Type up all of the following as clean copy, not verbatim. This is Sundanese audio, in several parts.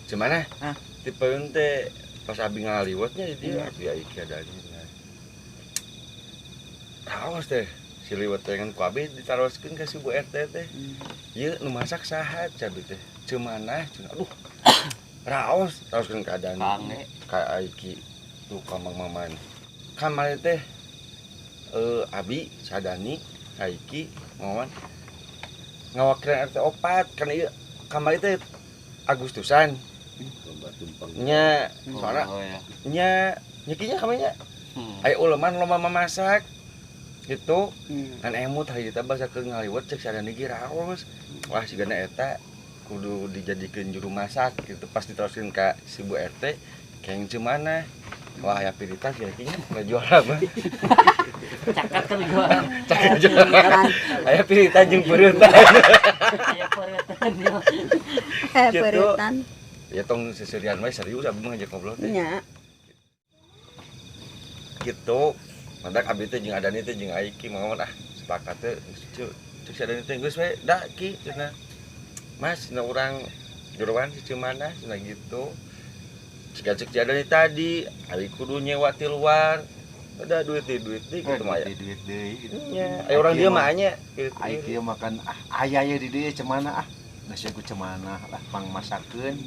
Cuman Hah? Tipe teh pas abi ngaliwatnya di dieu abi iki ada. Raos teh si liwet teh kan ku abi ditaroskeun ka si Bu RT teh. Ieu nu masak saha cabi teh? Cemanah cenah. Aduh. Raos taroskeun keadaan Kange. Ka Aiki tuh ka Mang Maman. Kamari teh abi Sadani Aiki Maman ngawakilan RT 4 kan ieu kamari teh Agustusan. Nya soalna Oh, ya. Nya nyekinya kamanya. Aya uleman lomba memasak gitu. Kan emut hari kita bahasa ke ngaliwet cek Sadani ge raos. Wah sigana eta kudu dijadikeun juru masak gitu pas diteruskeun ka si Bu RT keng cemana. Wah ya piritas ya kinya nggak juara mah. Cakat kan juara. Cakat juara. Aya piritan jeung peuretan. Aya peuretan. Gitu. Peuretan. Ya tong seserian wae serius abi mah ngajak ngobrol teh. Nya. Gitu. Mantak abi teh jeung Adani teh jeung Aiki mau ah sepakat teh cek cek si Adani teh geus we da ki cenah. Mas cenah urang jeroan si Cemana cenah gitu. Cek cek si Adani tadi ari kudu nyewa ti luar. Ada duit di duit di gitu mah ya. Duit deui gitu. Nya, aya urang dieu mah nya gitu. Ai kieu makan ah aya ye di dieu Cemana ah. Geus ku Cemana lah pang masakeun.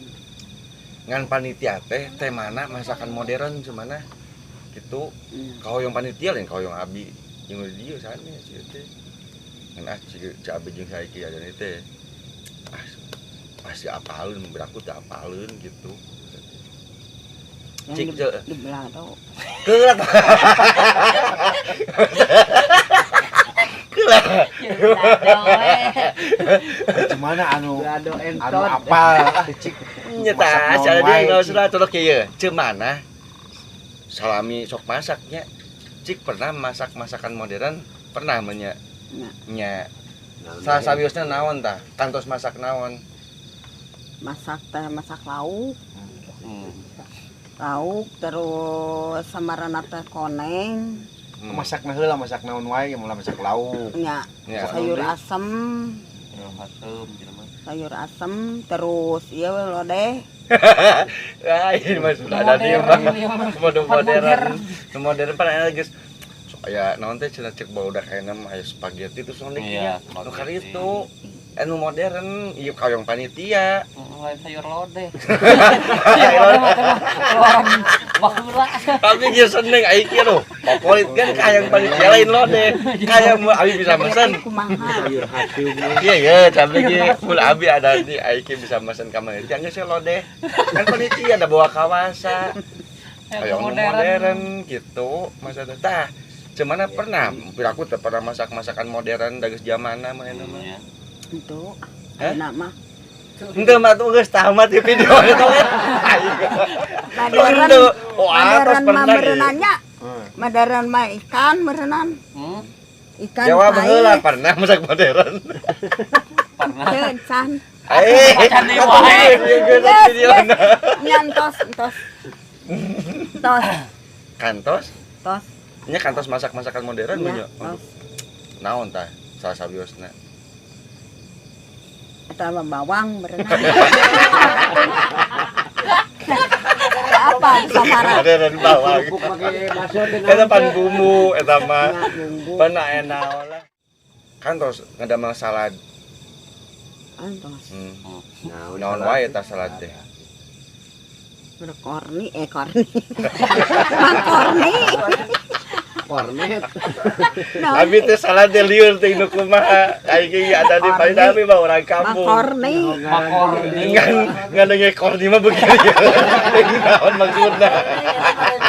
Ngan panitia teh temana masakan modern Cemana gitu. Kahoyong panitia lain kahoyong abi jeung di dieu sanes ieu teh. Ngan ah cik abi jeung saiki Adani teh. Ah pasti apaleun beraku teh apaleun gitu. Cik Di belado. Keula. Keula. Cemana anu Belado anu entot. Apal ah cik. Nya tah, Masak cara naon dia wae, nggak cik. usah colok ieu. Cemana salami sok masaknya. Cik pernah masak masakan modern? Pernah menya. Nya. Nya. Salah sawiosna naon tah? Kantos masak naon? Masak teh masak lauk. Lauk terus samarana teh koneng. Masak na heula masak naon wae mun masak lauk. Nya. Nya. Sayur asem. Asem gitu mah. Sayur asem terus ieu we lodeh. Ah, ini mah sudah ada dia mah. Mode modern. Modern pan aya geus sok aya naon teh cenah cek barudak ayeuna mah aya spaghetti terus naon deui Iya, nya. Nu kali spaghetti. itu anu modern ieu kahoyong panitia. Lain sayur lodeh. Sayur lodeh mah teh mah keluaran baheula. Tapi geus seneng ai kieu loh. Favorit kan kahayang panitia lain lodeh. Kahayang mun abi bisa mesen. Kumaha? Sayur hati. Iya ya, cabe ge mun abi ada di ai kieu bisa mesen ka panitia geus lodeh. Kan panitia ada bawa kawasa. Kayak modern gitu masa tah. Cemana pernah, piraku teh pernah masak masakan modern dageus zamana mah eta mah. Iya. Itu. Hah? Ayeuna mah. Henteu mah tuh geus tamat di video itu kan. Modern. Henteu. Oh, atas Modern mah pernah ge. merenannya. Modern mah ikan merenan. Ikan Jawab pahit. heula pernah masak modern. Pernah. Teu, can. Eh, Macan deui wae. Yes, yes. Nyantos, entos. Tos, Kantos? tos. Nya kantos masak-masakan modern mah Nya, nya. tos. Naon tah? Salah sawiosna. Eta mah bawang berenang. Apa samara? Modern bawang. Kerupuk pakai bakso teh Eta pan bumbu eta mah. Nya, bumbu. Pan naon lah. Kantos ngadamel salad. Antos. Naon wae eta salad teh? Berkorni, korni. Mangkorni. Kornet. Naon? Abi teh salad teh lieur teh nu kumaha. Aing ge ada di paling abi mah orang kampung. Mangkorni. Makorni. Ngan ngan dengar korni mah begini. Naon maksudna?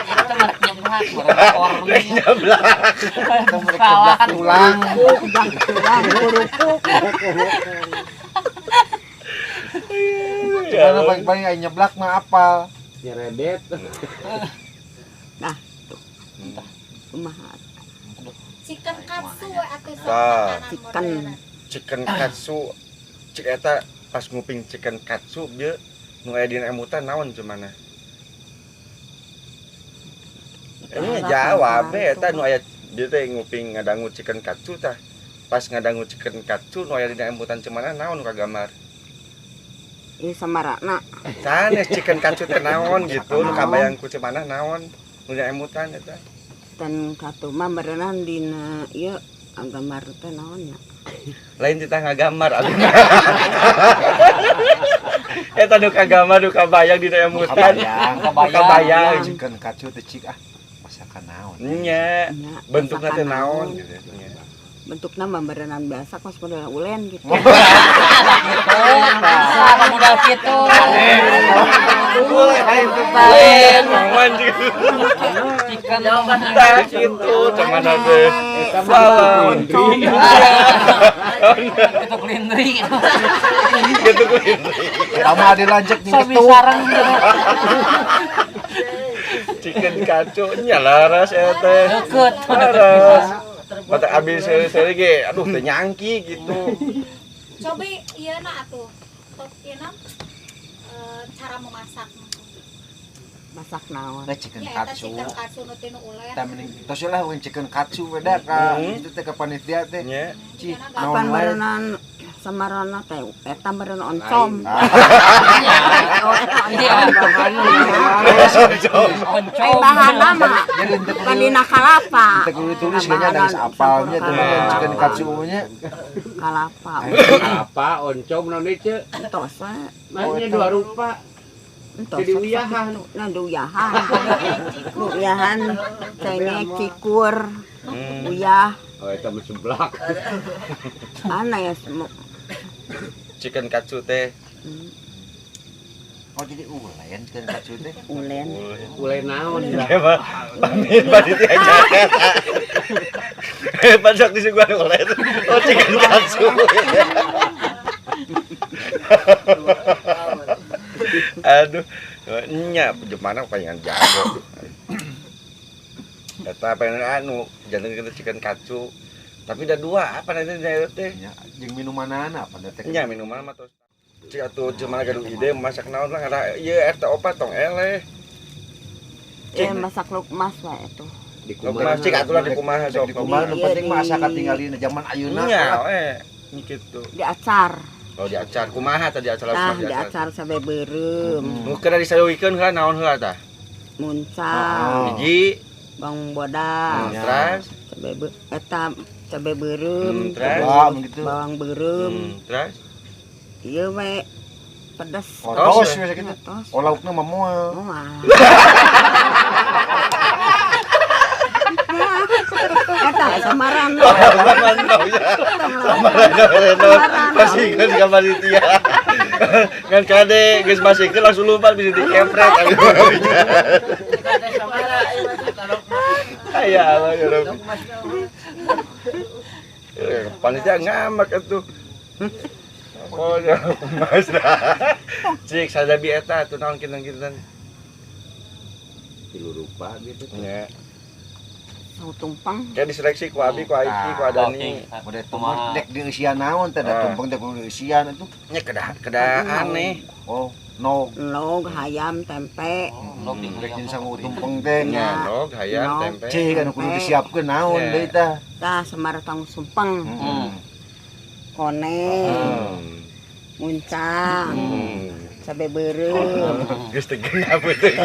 Kita mah nyeblak, makorni. Rek nyeblak. Salah. Tulang. Tulang, tulang, kerupuk. Cemana paling-paling ai nyeblak mah apal. Nyeredet. Nah, tuh. Kumaha? Chicken katsu atau sok Tah. makanan Chicken. modern. Chicken katsu. Cik eta pas nguping chicken katsu dia nu aya dina emutan naon cemana? Ini jawab we eta nu aya dia teh nguping ngadangu chicken katsu tah. Pas ngadangu chicken katsu nu aya dina emutan cemana naon nu kagambar? Ieu samarana. Sanes chicken katsu teh naon gitu, nu kabayang ku cemanah naon, nu emutan eta. Chicken katsu mah berenang dina ieu gambar teh naon nya. Lain titah ngagambar abdi. Eta nu kagambar nu kabayang dina emutan. Kabayang chicken katsu teh cik ah. Masakan naon? Nya. Bentukna teh naon gitu nya. Bentukna mah berenang biasa kos model ulen gitu. Bisa modal kitu. Ulen mangan gitu. Chicken tah kitu cuman teh. Salah. Kitu kulindri. Kitu kulindri. Lama ada lanjut nih kitu. Chicken katsu nya laras eta teh. Deukeut. Laras. Mata abis seri-seri ge, aduh teu nyangki gitu. Cobi ieu na atuh. Top ieu na cara memasak. Masak naon? Nah, chicken katsu. Chicken katsu nu tinu ulen. Tah mending tos lah we chicken katsu we da ka itu teh ka panitia teh. Nya. Cih, naon wae samarana teh eta meureun oncom. Oncom. Bahana mah kan dina kalapa. Teu kudu tulis kayaknya ada geus apalnya teh chicken katsu nya. Kalapa. Apa oncom naon deui ceu? Entos we. Mah dua rupa. Entos. Jadi uyahan. Nah, diuyahan. Uyahan cengek cikur. Uyah. Oh eta mah seblak. Ana ya chicken katsu teh. Oh jadi ulen chicken katsu teh. Ulen. Ulen naon ya mah. Pamit panitia Jakarta. Pasak disuguhan ulen. Oh chicken katsu. Aduh, nya mana palingan jago. Eta pengen anu janten kita chicken katsu. Tapi ada dua, apa nanti teh? Jeung minumanana apa teh? Nya minuman mah tos. Cik atuh cuman gaduh ide masak naon lah ngara ieu RT 4 tong eleh. Cik masak lukmas wae atuh. Di kumaha? Cik atuh lah di kumaha sok. Di kumaha nu penting mah asa katinggalina zaman ayeuna. Nya we kitu. Di acar. Oh di acar kumaha tadi acar tah di acar sampe beureum. Nu keur disayuikeun heula naon heula tah? Muncang. Hiji bawang bodas. Terus cabe eta cabe beureum, terus bawang beureum, terus ieu we pedes. Tos we sakitu. Oh laukna mah moal. Moal. Eta samaran. Samaran. Masih ka panitia. Ngan kade geus masikeun langsung lupa bisa dikepret. Ya Allah ya Rabbi. Panitia ngamak atuh. Oh ya mas. Cik sadabi eta atuh naon kinten-kinten. Tilu rupa gitu. Nya. Tumpeng. Kayak diseleksi ku Abi, ku Aiki, ku Adani. Udah tumpeng dek dieusian naon teh da tumpeng teh kudu dieusian atuh. Nya kedah aneh. Oh, nog. Nog hayam tempe. Nog rek jeung sangu tumpeng teh. Nya nog hayam tempe. Cik anu kudu disiapkeun naon deui tah. Tah semar tang sumpeng. Koneng. Muncang. Cabe beureum. Geus teu genap teh.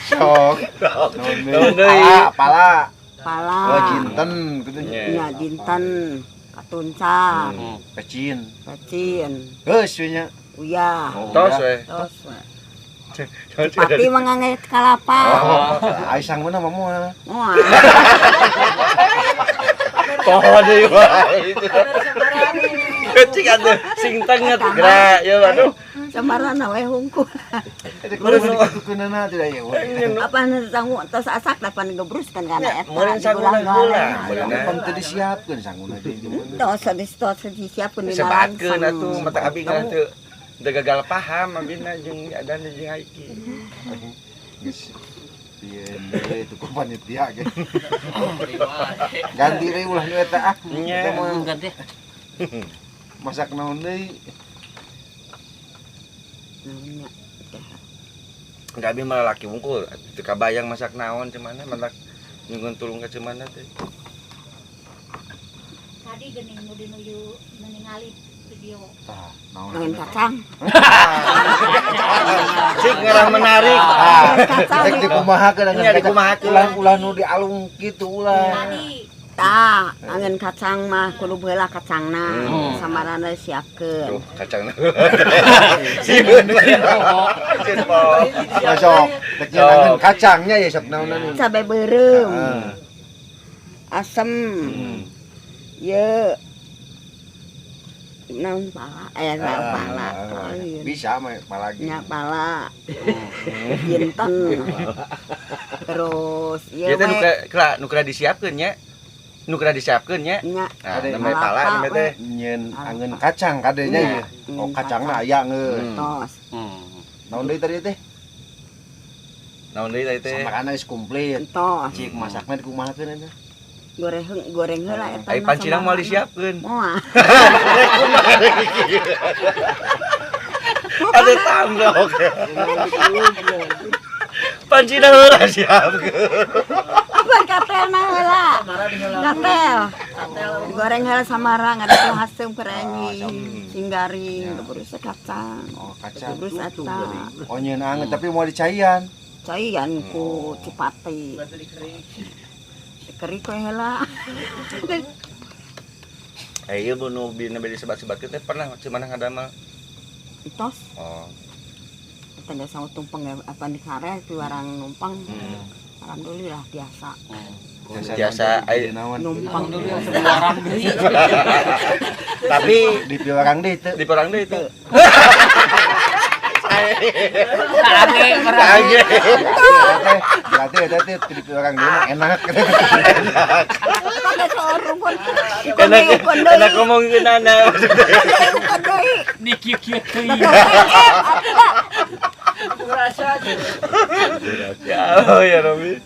Sok. Naon deui? Pala. Pala. Oh jinten kitu. Nya jinten, katunca. Pecin. Pecin. Geus we nya. Uyah. Tos we. Tos we. Tapi mangangge kalapa. Oh, ai sanguna mah moal. Moal. Poho deui wae. Cik atuh sing tenget gerak ya aduh. Samarana we hungkul. Kudu dikitukeunana teh aya. Apa sangu tos asak da pan gebrus kan kana eta. Meureun sanguna heula. Pan teu disiapkeun sanguna teh. Tos disiapkeun dina Sebatkeun atuh mata abi geus teu teu gagal paham abina jeung adan jeung Aiki. Geus ieu deui tuh panitia ge. Ganti deui ulah nu eta ah. Nya ganti. Masak naon deui? Naonnya teh. Gabi malah laki wungkul, teu kabayang masak naon cemana, matak nyungkeun tulung ka cemana teh. Tadi geuning nu dinuju ningali Video. Tah, naon Naon kacang. Cik ngarah menarik. Kacang. Rek dikumahakeun Nya dikumahakeun. Ulah-ulah nu dialung kitu ulah. Tadi Tah, angen kacang mah kudu heula kacangna. Samarana siapkeun. Tuh, kacangna. Sieun. Sieun po. Sok, rek nyeunangan kacangnya ya sok naonan. Cabe beureum. Heeh. Asem. Ye. Naon pala? Naon pala. Bisa mah pala ge. Nya pala. Jinten. Terus Ieu ieu teh we nu kena disiapkeun nya. Nu kena disiapkeun nya. nya. Nah, namanya pala namanya teh. Nyeun angeun kacang kadenya ya. Oh, kacangna aya ngeun. Tos. Naon deui tadi teh? Naon deui tadi teh? Samarana geus komplit. Tos. Cik masakna dikumahakeun eta? Goreng heula eta. Ai pancina moal disiapkeun. Moal. Ada tamblok. Pancina heula siapkeun. Apa katelna heula? Katel. Goreng heula samara ngadep haseum keur anjing. Sing garing, terus kacang. Oh, kacang. Terus eta. Oh, nyeun angeun tapi moal dicaian. Caian ku cipati. Kerik we heula. Eh, ieu nu bina beli sebat-sebatkeun teh pernah cuman ngadamel. Tos. Oh. Tanda sama tumpeng apa di sare piwarang numpang. Alhamdulillah biasa. Biasa numpang dulu sebuaran deui. Tapi di piwarang deui teu. Di piwarang deui teu. Age berarti. Berarti eta teh di piwarang deui mah enak. Enak. Enak ngomongkeun ana. Di kieu-kieu teuing. Ya Allah ya Robi.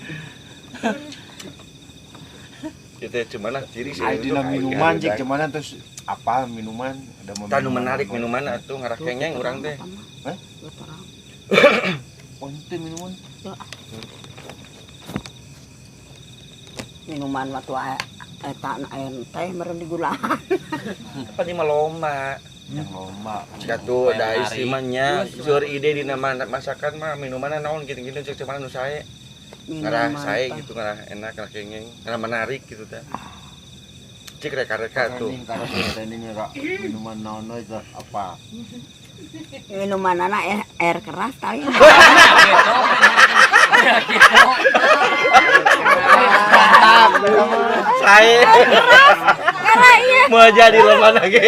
Itu cuman lah ciri sih. Ai dina minuman cik cuman terus apa minuman ada tah nu menarik minuman atuh ngarah kengeng urang teh. Hah? Oh, itu minuman. Minuman waktu eta air teh meureun digulaan. Apa di mah lomba? Yang lomba. Cik atuh da isi mah nya seueur ide dina masakan mah minuman naon gitu-gitu cek cuman nu sae. Ngarah sae gitu ngarah enak ngarah kengeng, ngarah menarik gitu teh. Cik reka-reka tuh. Minuman naon we teh apa? Minuman anak air keras tali. Saya mau jadi lomba lagi.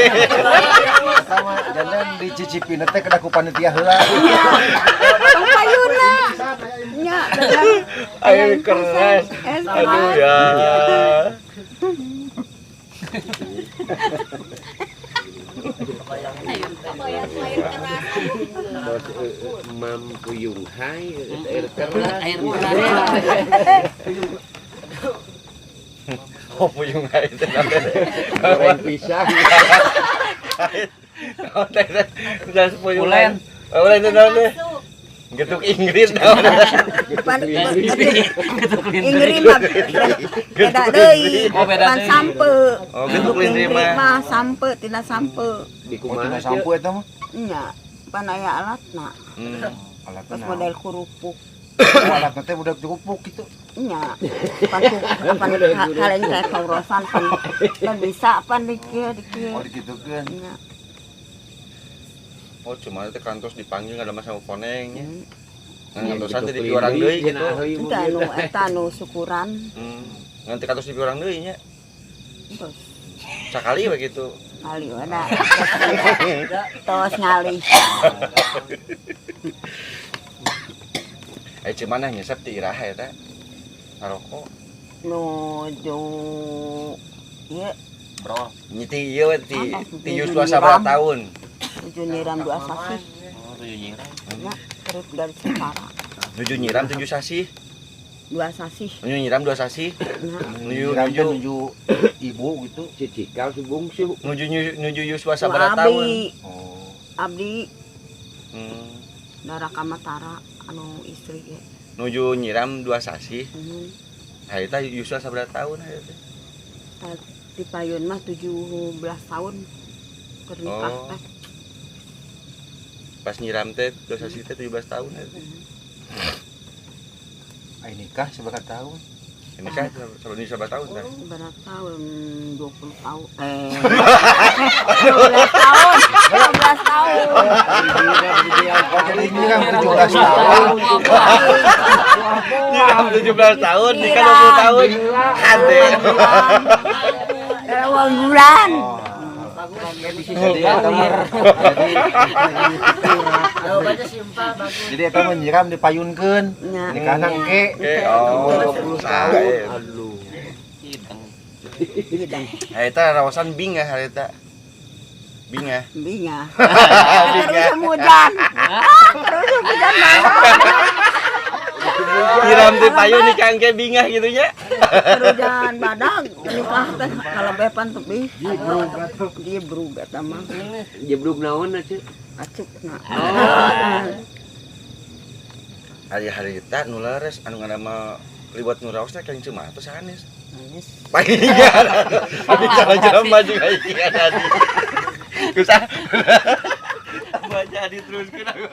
Sama jangan dicicipin teh kena ku panitia heula. Payuna. Nya, air keras. Aduh ya. Mam puyung hai air keras. Air keras. Oh puyung hai teh. Goreng pisang. Oh teh teh puyung. Ulen. Ulen teh naon teh? Getuk Inggris naon. Getuk Inggris mah beda deui. Pan sampe. Oh getuk lindri mah. Sampe tina sampe. Di Oh, kumaha tina sampe eta mah? Nya, pan aya alatna. Alatna. Terus model kerupuk. Oh, alatna teh budak kerupuk gitu. Nya. Pan pan kaleng teh kaurosan pan pan bisa pan dikieu dikieu. Oh, dikitukeun. Nya. Oh, cuma teh kantos dipanggil ada masa koneng nya. Ngantosan teh di orang deui gitu. Eta anu eta anu syukuran. Ngan teh kantos di orang deui nya. Terus sakali we gitu. Kali we da. Tos ngali. Eh cuman nyesep ti iraha eta? Ngarokok. Nuju ieu bro. Nyiti ieu ti ti yuswa sabaraha tahun? Nuju nyiram 2 sasih. Oh, nuju nyiram. Ya, terus dari Cipara. Nuju nyiram 7 sasih. 2 sasih. Nuju nyiram 2 sasih. Nuju ibu gitu. Si Cikal si bungsu. Nuju yuswa sabaraha tahun? Oh. Abdi. Darah kamatara anu istri ge. Nuju nyiram 2 sasih. Harita yuswa sabaraha tahun harita teh? Di payun mah 17 tahun. Keur nikah Oh. teh. Pas nyiram teh dosa sih teh 17 tahun ya. Ai nikah sabaraha tahun? Ini kan sebelum ini berapa tahun teh? Berapa tahun? 20 tahun. 12 tahun. 12 tahun. Oh, jadi nyiram 17 tahun. Nyiram 17 tahun, nikah 20 tahun. Hade. Awal bulan. Oh. Jadi eta mah Jawabannya simpel bagus. jadi eta mah nyiram dipayunkeun. Nya. Nikahna engke. Oke, oh, 20 tahun. Aduh. Hidang. Hidang. Eta rawasan bingah harita. Bingah. Bingah. Terus hujan. Terus hujan banget. Nyiram teh payun nikah engke bingah gitu nya. Hujan badag nikah teh kalebepan tebih. Jibrug eta mah. Jebrug naon atuh? Acukna. Hari harita nu leres anu ngadamel liwat nu raos teh kang cuma atuh sanes. Manis. Palingan. Tapi cara jelema juga ieu tadi. Kusah. Baca diteruskeun aku.